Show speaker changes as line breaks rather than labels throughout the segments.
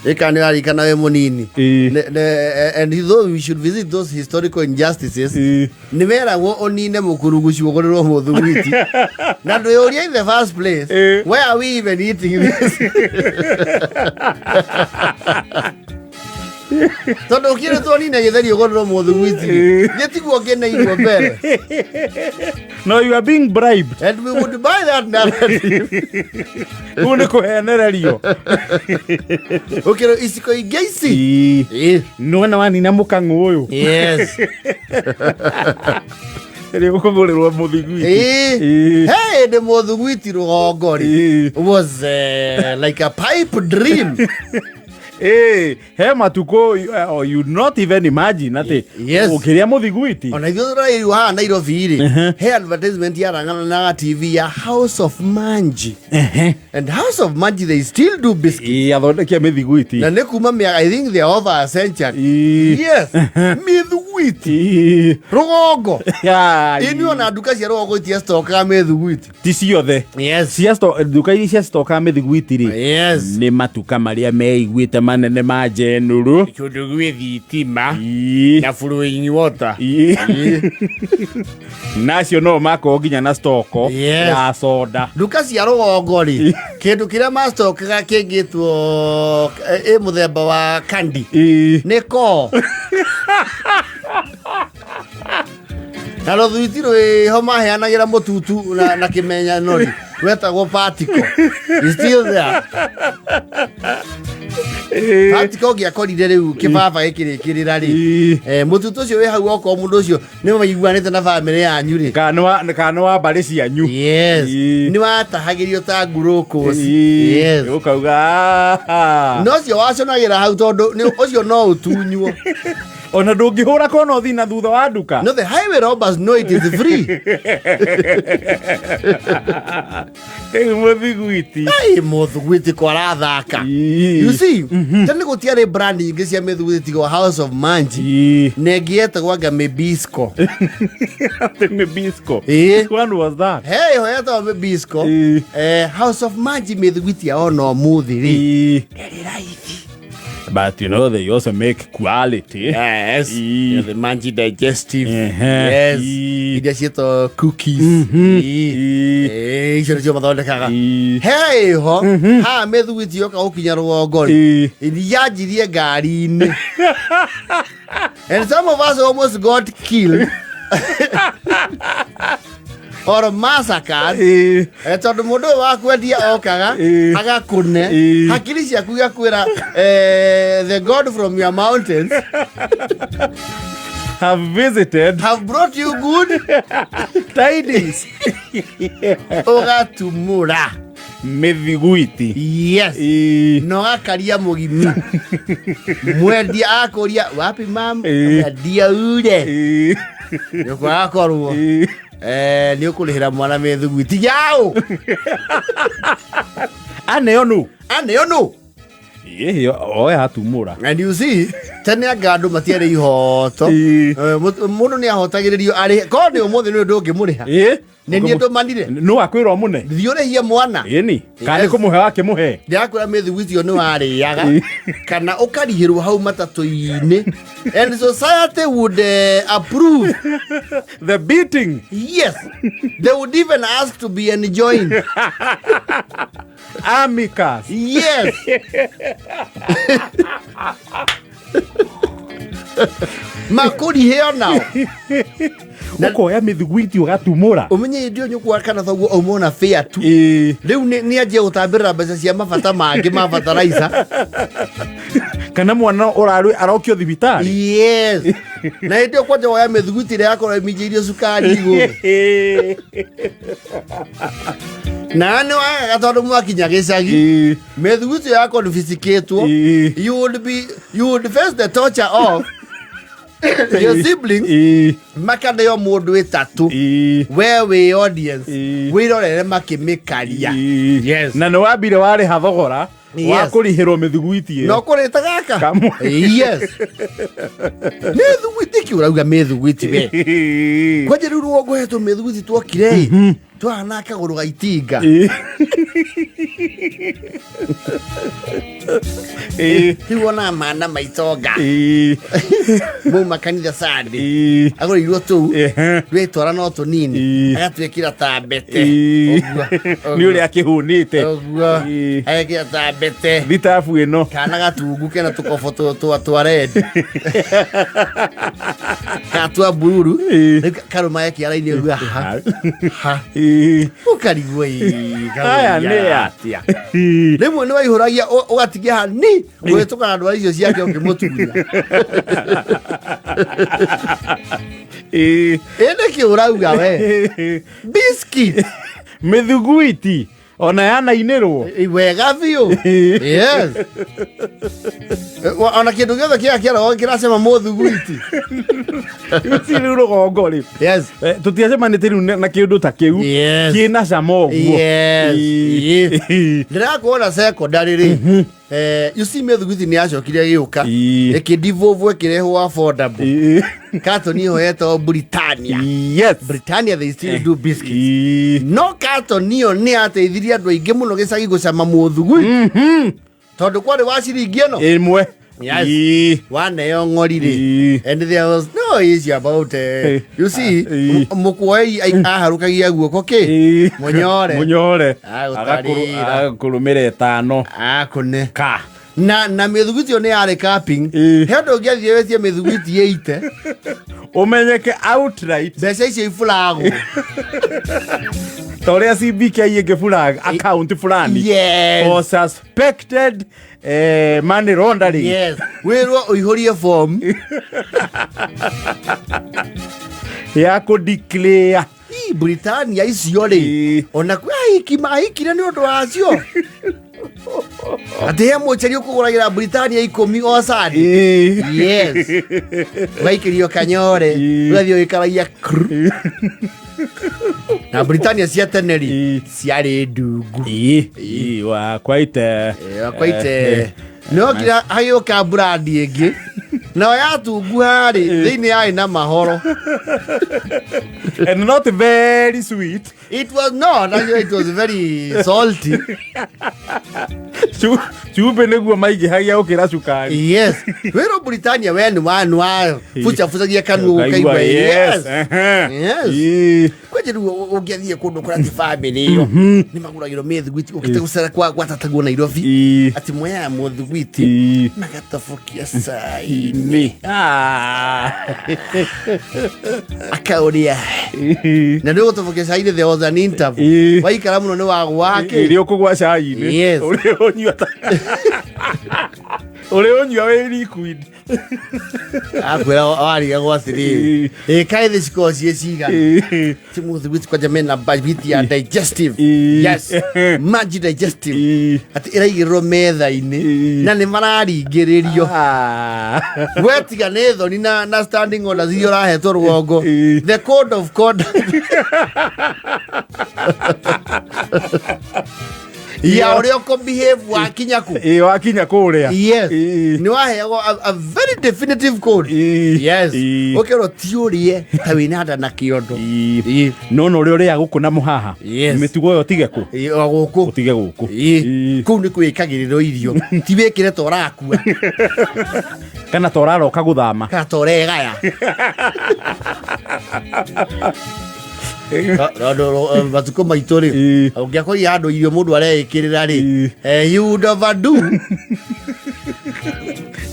Ĩka nĩ ũrarikana wĩ mũnini. And though we should visit those historical injustices, nĩ weragwo ũnine mũkurugucu ũgũrĩrwo mũthugwiti na ndwĩyũria in the first place, why are we even eating this? Tondũ ũkĩrĩtwo nine gĩtheri ũgũrĩrwo mũthugwiti, gĩtiguo ngĩneirwo mbere.
No, you are being bribed.
And we would buy that narrative.
Kũu nĩ kũhenererio.
Ũkĩrwo iciko ingĩ ici.
Nĩwona wanina mũkang'ũ ũyũ, rĩ ũkũgũrĩrwo mũthiguiti.
He hĩndĩ mũthugwiti rũgongo rĩ was like a pipe dream.
He matukũ you not even imagine atĩ ũkĩrĩa mũthiguiti.
Ona ithuĩ tũrairwo haha Nairobi rĩ, he advertisement yarang'anaga TV ya House of Manji, and House of Manji, they still do biscuits.
Athondekia mĩthiguiti.
Na nĩ kuma mĩaka, I think they are over a century. Yes, mĩthugwiti rũgongo. Ĩni ona nduka cia rũgongo itiacitokaga mĩthugwiti.
Ti ciothe. Nduka iria ciacitokaga mĩthiguiti rĩ, nĩ matuka marĩa meiguĩte manene ma njenũrũ.
Kũndũ gwĩ thitima na flowing water.
Nacio no makorwo nginya na stoko ya soda.
Nduka cia rũgongo rĩ, kĩndũ kĩrĩa macokaga kĩngĩtwo ĩ mũthemba wa kandi nĩ koo na rũthwiti rwĩho maheanagĩra mũtutu na kĩmenyano rĩ, rwetagwo patiko. It's still there. Patiko ũngĩakorire rĩu kĩbaba gĩkĩrĩkĩrĩra rĩ, mũtutu ũcio wĩ hau, okorwo mũndũ ũcio nĩ maiguanĩte na bamĩrĩ yanyu rĩ,
Kana nĩ wa mbarĩ cianyu.
Nĩ watahagĩrio ta ngurũkũci.
Ũkauga, "Ah."
No ũcio waconagĩra hau tondũ ũcio no ũtunywo.
Ona ndũngĩhũra kona ũthiĩ na thutha wa nduka.
No, the highway robbers know it is free.
Rĩu mũthiguiti.
Ai, mũthugwiti kwarathaka. You see, tene gũtiarĩ brand ingĩ cia mĩthugwiti tiga House of Manji na ĩngĩ yetagwo anga Mĩbisco.
Atĩ Mĩbisco?
Ĩĩ.
Which one was that?
He ĩho yetagwo Mĩbisco. House of Manji mĩthugwiti yao no mũthĩ rĩ ĩrĩ raithi.
But you know they also make quality.
Yeah, the Manji digestive. Iria ciĩtwo cookies. Icio nĩcio mathondekaga. He ĩho haha mĩthugwiti yoka gũkinya rũgongo rĩ, yanjirie ngari-inĩ, and some of us almost got killed or massacred. Tondũ mũndũ ũyũ wa kwendia okaga agakũne hakiri ciaku igakwĩra, the god from your mountains
have visited,
have brought you good
tidings.
Ũgatumũra
mĩthiguiti.
Na ũgakaria mũgimi mwendia akũria, "Wapi mam?" Mwendia ure nĩũkwaga korwo nĩ ũkũrĩhĩra mwana mĩthiguiti yaũ.
Aneo nũ?
Aneo nũ?
Ĩĩ, oya atumũra.
And you see, tene anga andũ matiarĩ ihoto. Mũndũ nĩ ahotagĩrĩrio arĩhe korwo nĩ ũmũthĩ nĩ ũndũ ũngĩmũrĩha. Nĩ niĩ ndũmanire.
Nũ akwĩrwo mũne?
Thiĩ ũrĩhie mwana.
Ĩni kana nĩ kũmũhe wakĩmũhe?
Ndĩrakwĩra mĩthiguiti ĩyo nĩ warĩaga kana ũkarihĩrwo hau matatũ-inĩ, and society would approve
the beating.
Yes, they would even ask to be enjoined.
Amicus.
Yes, makũrihe onao.
Ũkoya mĩthiguiti ũgatumũra.
Ũmenye hĩndĩ ĩyo nyũkwa kana thoguo auma ona fare tu. Rĩu nĩ anjie gũtambĩrĩra mbeca cia mabata mangĩ ma bataraica.
Kana mwana ũrarĩ arokio thibitarĩ.
Yes, na hĩndĩ ĩyo kwanja woya mĩthuguti ĩrĩa yakorwo ĩminjĩirio cukari igũrũ na nĩ wagaga tondũ mwakinya gĩcagi, mĩthuguti ĩyo yakonfisikĩtwo. You would face the torture of your siblings makaneo mũndũ ĩtatũ. We wĩ audience, wĩrorere makĩmĩkaria.
Na nĩ wambire warĩha thogora wa kũrihĩrwo mĩthiguiti ĩyo.
No kũrĩta gaka.
Kamwe.
Yes, mĩthuguiti kĩ ũrauga mĩthuguiti we kwanja rĩu rũgongo hetwo mĩthuguiti twokire ĩ. Twahana kagũrũ ga itinga. Rĩu wonaga mana maitonga mauma kanitha Sunday, agũrĩirwo tũu rwĩtwara no tũnini, agatwĩkĩra ta mbete. Ũguo,
Nĩ ũrĩa akĩhũnĩte.
Ũguo. Agekĩra ta mbete.
Thitabu ĩno.
Kana gatungu kena tũkobo twa red kana twa bururu. Rĩu karũma kĩara-inĩ ũguo ha ha. Ũkarigwo ĩ,
Aya nĩ
karũria
atĩa?
Rĩmwe nĩ waihũragia ũgatigia hani ũgĩtũka na ndwara icio ciake ũkĩmũtunya. Ĩndĩ kĩ ũrauga we biscuit?
Mĩthuguiti ona yanainĩrwo.
Wega biũ, yes. Ona kĩndũ gĩothe kĩrĩa kĩaragwo kĩracema mũthuguiti.
Ci rĩu rũgongo rĩ, tũtiacemanĩtie rĩu na kĩndũ ta kĩu kĩna cama ũguo.
Yes. Ndĩrakuona secondary rĩ, you see, mĩthuguiti nĩ yacokire ĩgĩũka, ĩkĩdevolve, ĩkĩrehwo affordable. Carton ĩyo yetagwo Britannia. Britannia, they still do biscuits. No carton ĩyo nĩ yateithirie andũ aingĩ mũno gĩcagi gũcama mũthugui, tondũ kwarĩ wa ciringi ĩno
ĩmwe.
Yes. Waneo ng'ori rĩ, and there was no issue about you see, mũkuoei aharũkagia guoko kĩ mũnyore.
Mũnyore.
Agũtarĩra.
Agakũrũmĩra ĩtano.
Akũne
ka
na mĩthuguiti ĩyo nĩ yarĩ capping. He ũndũ ũngĩathiĩ wetie mĩthuguiti ĩite
ũmenyeke outright
mbeca icio ibũragwo.
Ta ũrĩa CBK ĩngĩflag account fulani for suspected money laundering.
Yes, wĩrwo ũihũrie form
ya kũ declare.
Ii, Britannia icio rĩ, ona kwĩ ahiki mahikire nĩ ũndũ wacio, atĩ he mũceri ũkũgũragĩra Britannia 10 o sandi. Yes, ũgaikĩrio kanyore. Ũgathiĩ ũgĩkaragia kru. Na Britannia cia tene rĩ, ciarĩ ndungu.
Ĩĩ, wa quite
quite no kira hagĩũka brand ĩngĩ nayo yatunguha rĩ, thĩinĩ yarĩ na mahoro.
And not very sweet.
It was not actually, it was very salty.
Cumbĩ nĩguo maingĩhagia gũkĩra cukari.
Yes, wĩrwo Britannia we nĩ wa nĩ wa bucabucagia kanua ũkaigua. Yes. Yes. Kwenje rĩu ũngĩathiĩ kũndũ kũrĩa ti bamĩrĩ ĩyo nĩ magũragĩrwo mĩthiguiti ũkĩte gũcera kwa gwatatagwo Nairobi, atĩ moyaga mũthiguiti magatobokia cai-inĩ. Akaũrĩa na nĩ ũgũtobokia cai-inĩ, there was an interval. Waikara mũno nĩ wagwake.
Ĩrĩa ũkũgwa cai-inĩ.
Yes.
Ũrĩa ũnyua ũrĩa ũnyua wĩ liquid.
Akwĩra warigagwo atĩrĩrĩ, ĩ kaĩ thĩ cikoragwo ciĩ cigana? Ti mũthiguiti kwanja mena bite ya digestive. Yes, maji digestive. Atĩ ĩraigĩrĩrwo metha-inĩ na nĩ mararingĩrĩrio. We tiga nĩ thoni na standing orders iria ũrahetwo rũgongo, the code of conduct ya ũrĩa ũkũ-behave wakinya kũ.
Ĩĩ, wakinya kũrĩa.
Yes. Nĩ waheagwo a very definitive code. Yes. Ũkerwo ti ũrĩe ta wĩna nda na kĩondo.
No na ũrĩa ũrĩa gũkũ na mũhaha. Mĩtugo ĩyo tige kũ.
Ĩĩ, o gũkũ.
Ũtige gũkũ.
Kũu nĩ kwĩkagĩrĩrwo irio, ti wĩkĩre ta ũrakua.
Kana ta ũraroka gũthama.
Kana ta ũregaya. Tondũ matukũ maitũ rĩ, ũngĩakorire handũ irio mũndũ areĩkĩrĩra rĩ, you would overdo.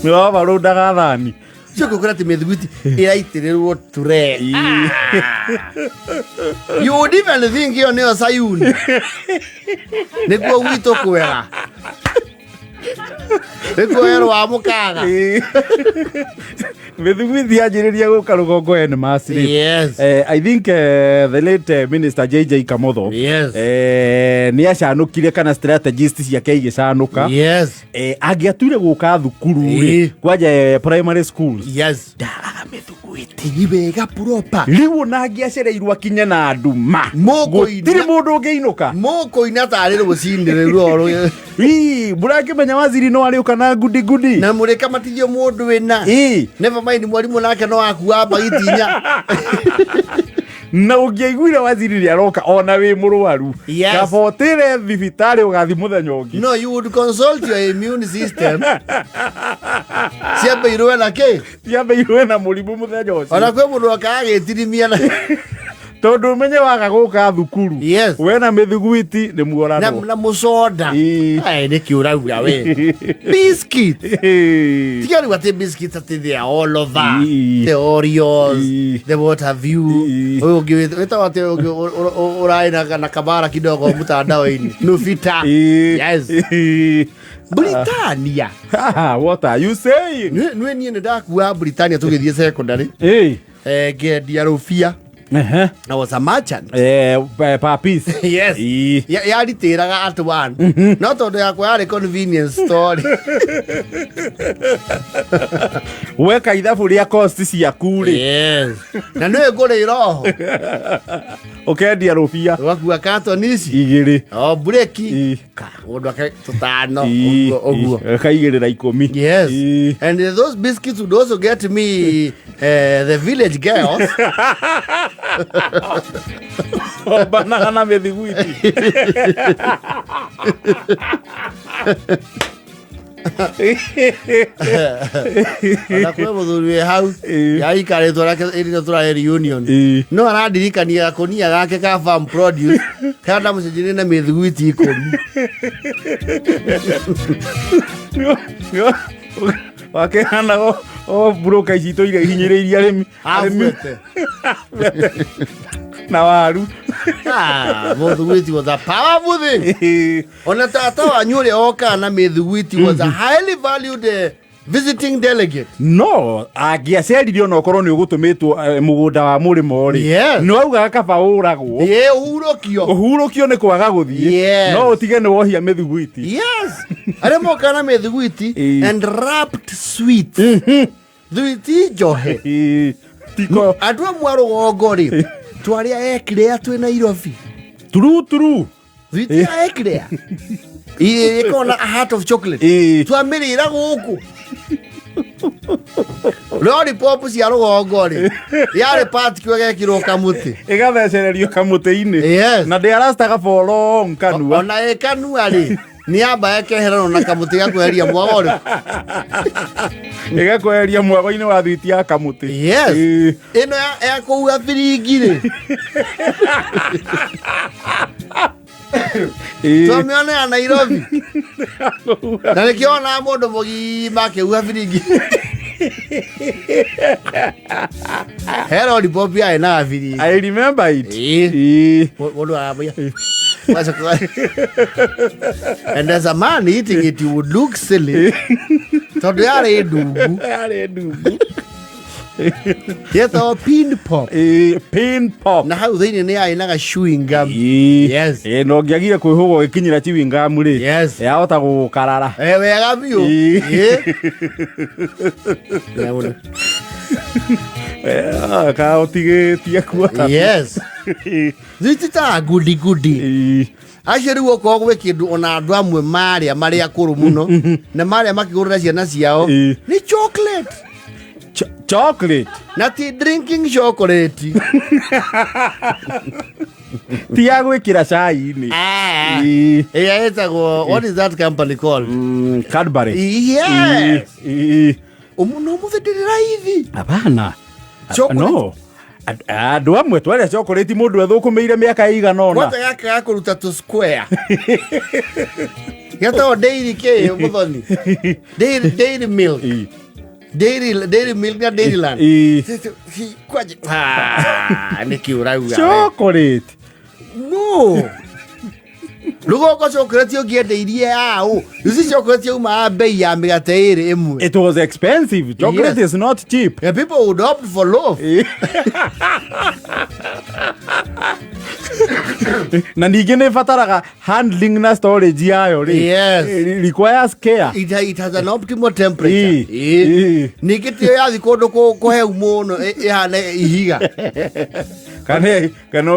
Nĩ wabarũndaga thani.
Cio gũkora atĩ mĩthiguiti ĩraitĩrĩrwo tray. You would even think ĩyo nĩyo Sayuni, nĩkuo gwitũ kwega, nĩkuo werũ wa mũkaga.
Mĩthiguiti yanjĩrĩria gũka rũgongo en masse rĩ, I think the late minister JJ Kamotho nĩ acanũkire kana strategist ciake igĩcanũka. Angĩatuire gũka thukuru rĩ, kwanja primary schools, ndaraga mĩthiguiti.
Ĩ wega proper.
Rĩu ona angĩacereirwo akinye na nduma,
Mũkũina.
gũtirĩ mũndũ ũngĩinũka.
Mũkũina tarĩ rũcinĩ rĩu rũhoro.
Ii, mũrakĩmenya waziri no arĩũka na ngudi ngudi.
Na mũrĩkamatithio mũndũ wĩna. Never mind, mwarimũ nake no akua mbagiti inya.
Na ũngĩaiguire waziri nĩ aroka ona wĩ mũrwaru, kaba ũtĩre thibitarĩ ũgathi mũthenya ũngĩ.
No, you would consult your immune system ciambe irũe na kĩ.
Ciambe irũe na mũrimũ mũthenya ũcio.
Ona kwĩ mũndũ akaga gĩtirimia na
Tondũ ũmenye waga gũka thukuru, wena mĩthiguiti nĩ
na,
muoranwo.
Na mũcoda. Ai, nĩkĩ ũrauga we biscuit? Tiga rĩu atĩ biscuits atĩ they are all over the Oreos, the what have you. Ũyũ ũngĩ wĩtagwo atĩ ũyũ ũngĩ ũrarĩ na kabara kidogo mtandao-inĩ, Nuvita. Yes. Britannia.
What are you saying?
Nĩ niĩ nĩ ndakua Britannia tũgĩthiĩ secondary. Ngĩendia rũbia. I was a merchant.
Per piece.
Yes. Yaritĩraga at one, no tondũ yakwa yarĩ convenience store.
Weka ithabu rĩa cost ciaku rĩ.
Yes, na nĩ ngũrĩra oho.
Ũkendia rũbia.
Ũgakua katoni ici
igĩrĩ.
O breki. Mũndũ ake tũtano. Ũguo ũguo.
Ĩkaigĩrĩra 10.
Yes. And those biscuits would also get me the village girls.
Ombanaga na mĩthiguiti.
Ona kwĩ mũthuri wĩ hau yaikarĩtwo nake ĩrĩa tũrarĩ reunion, no arandirikania gakũnia gake ka farm produce karĩa ndamũcenjirie na mĩthiguiti 10.
Wakehana o mburoka ici itũire ihinyĩrĩirie arĩmi. Arĩmi.
Abuete.
Na waru.
Ah, mũthiguiti was a powerful thing. Ona tata wanyu ũrĩa okaga na mĩthiguiti was a highly valued visiting delegate.
No angĩacerire ona ũkorwo nĩ ũgũtũmĩtwo mũgũnda wa mũrĩmo rĩ, nĩ waugaga kaba ũragwo.
Ĩĩ, ũhurũkio.
Ũhurũkio nĩ kwaga gũthiĩ. No ũtige nĩ wohia mĩthiguiti.
Yes, arĩa mokaga na mĩthiguiti and wrapped sweets, thuiti njohe.
Tiko.
Andũ amwe a rũgongo rĩ, twarĩa eclair twĩ Nairobi.
Turu turu.
Thuiti ya eclair ĩkoragwo na a heart of chocolate. Twamĩrĩra gũkũ lollipop cia rũgongo rĩ, yarĩ part gekĩrwo kamũtĩ.
Ĩgathecererio kamũtĩ-inĩ. Na ndĩarastaga for long kanua.
Ona ĩ kanua rĩ, nĩ yamba ĩkeheranwo na kamũtĩ gakweheria mwago rĩ.
Ĩgakweheria mwago-inĩ wa thwiti ya kamũtĩ.
Yes. Ĩno ya kũhuha biringi rĩ, twamĩona ya Nairobi na nĩkĩo wonaga mũndũ mũgima akĩhuha biringi he lollipop yarĩ na biringi.
I remember it.
Mũndũ arambia. And as a man eating it, you would look silly tondũ yarĩ ndungu.
Yarĩ ndungu.
Yetagwo pin pop.
Pin pop.
Na hau thĩinĩ nĩ yarĩ na ga chewing gum.
Yes. Na ũngĩagire kwĩhũga ũgĩkinyĩra chewing gum rĩ, yahota gũgũkarara.
Wega biũ.
Ka ũtigĩtie kuota.
Yes, thwiti ta goody goody acio rĩu okorwo gwĩ kĩndũ ona andũ amwe marĩa marĩ akũrũ mũno na marĩa makĩgũrĩra ciana ciao nĩ chocolate.
Chocolate.
Na ti drinking chocolate.
Ti ya gwĩkĩra cai-inĩ.
Ĩrĩa ĩtagwo, what is that company called?
Cadbury.
Yes. No mũthĩ ndĩrĩ raithi.
Hapana.
Chocolate.
No. Andũ amwe twarĩa chocolate mũndũ ethũkũmĩire mĩaka ĩigana ũna.
Kwanja gaka ga kũruta tũ square getagwo dairy kĩ mũthoni, dairy milk, dairy milk na dairyland. Kwanja, ah, nĩkĩ ũrauga we?
Chocolate.
No rũgongo chocolate ũngĩendeirie aũ ici chocolate yaumaga bei ya mĩgate ĩrĩ ĩmwe.
It was expensive. Chocolate is not cheap.
Yeah, people would opt for loaf.
Na ningĩ nĩ ĩbataraga handling na storage yayo rĩ. Requires care.
It has an optimal temperature. Ningĩ tiyo yathi kũndũ kũhehu mũno ĩhane ihiga.
Kana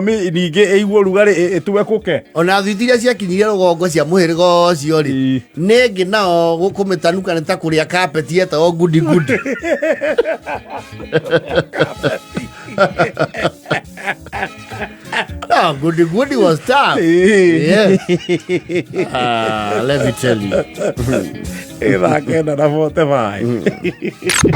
ningĩ ĩiguo rugarĩ ĩtwekũke.
Ona thwiti iria ciakinyire rũgongo cia mũhĩrĩga ũcio rĩ, nĩ ĩngĩ nao kũmĩtanuka nĩ ta kũrĩa kapeti yetagwo goody goody. No, goody goody was tough. Yes. Ah, let me tell you.
Ĩ thaa 9:45.